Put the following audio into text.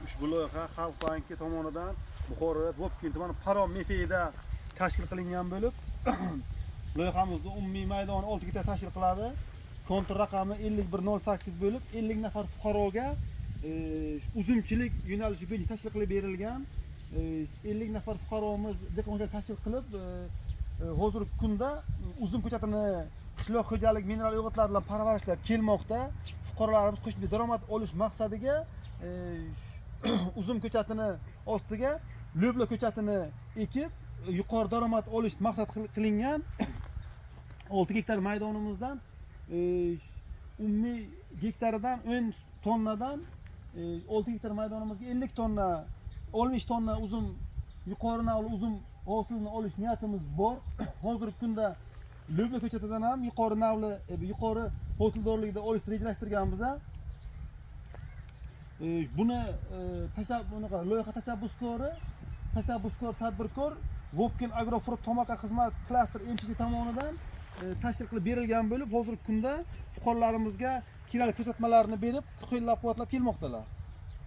Ushbu loyiha Xalq banki tomonidan Buxoro viloyati Vobkent tumani Parom MFda tashkil qilingan bo'lib, loyihamizni umumiy maydoni 6 gektar tashkil qiladi. Kontur raqami 5108 bo'lib, 50 nafar fuqaroga uzumchilik yo'nalishi bo'yicha tashkil qilib berilgan. 50 nafar fuqaromiz dehqonchilik tashkil qilib, hozirgi kunda uzum ko'chatini qishloq xo'jalik mineral o'g'itlar bilan parvarishlab kelmoqda. Fuqarolarimiz qo'shimcha daromad olish maqsadiga uzum ko'chatini ostiga lo'bla ko'chatini ekib, yuqori daromad olish maqsad qilingan. 6 gektar maydonimizdan umumiy gektaridan 10 tonnadan, 6 gektar maydonimizga 50 tonna, 60 tonna uzum, yuqori navli uzum hosilini olish niyatimiz bor. Hozirgi kunda lo'bla ko'chatidan ham yuqori navli, yuqori hosildorlikda olish rejalashtirganmiz. Buni bunaqa loyiha tashabbuskor tadbirkor Vobkent Agrofrut Tomorqa xizmat klaster MCH tomonidan tashkil qilib berilgan bo'lib, hozirgi kunda fuqarolarimizga kerakli ko'rsatmalarni berib, qo'llab quvvatlab kelmoqdalar.